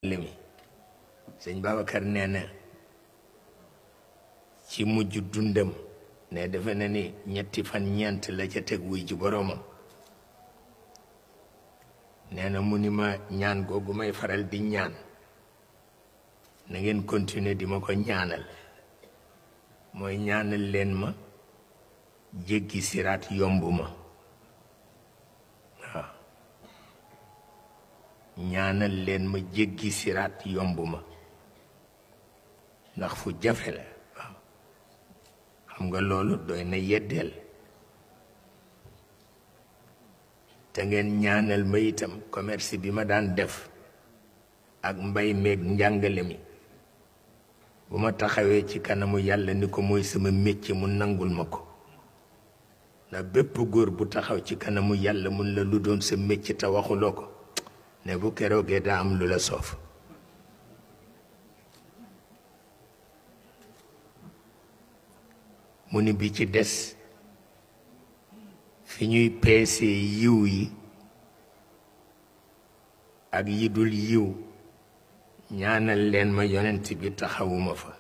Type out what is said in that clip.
limi sëñ Babacar nee na ci mujj dundam ne defe na ni ñetti fan ñeent la ca teg wuy ji boroomam nee na mu ni ma ñaan googu may faral di ñaan na ngeen continuer di ma ko ñaanal mooy ñaanal leen ma jéggi siraat yomb ma waaw ñaanal leen ma jéggi siraat yomb ma ndax fu jafe la waaw xam nga loolu doy na yeddeel te ngeen ñaanal ma itam commerce bi ma daan def ak mbay meeg njàngale mi bu ma taxawee ci kanamu yàlla ni ko mooy sama métier mu nangul ma ko ndax bépp góor bu taxaw ci kanamu yàlla mun la lu doon sa métier te waxuloo ko ne bu keroogee daa am lu la soof mu ni bi ci des fi ñuy peese yiw yi ak yi dul yiw ñaanal leen ma yonent bi taxawuma fa